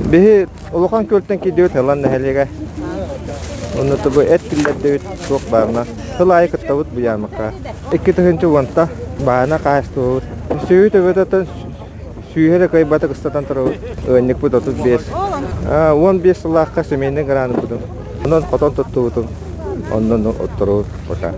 Биһи улахан күөлтэн киирдибит Ылан нэһилиэгэ. Онно тобу эт киллэрдибит туох баарына. Сыл аайы кыттабыт бу ярмарка. 2010-та баана хаһаайыстыбабыт. Сүөһү төбөтөттөн сүүһэ да кыайбата кыстатан турабыт. Ыанньыкпыт 35. 15 сыллаахха семейный грант ылбытым. Онон хотон туттубутум. Оннун отторубут пока.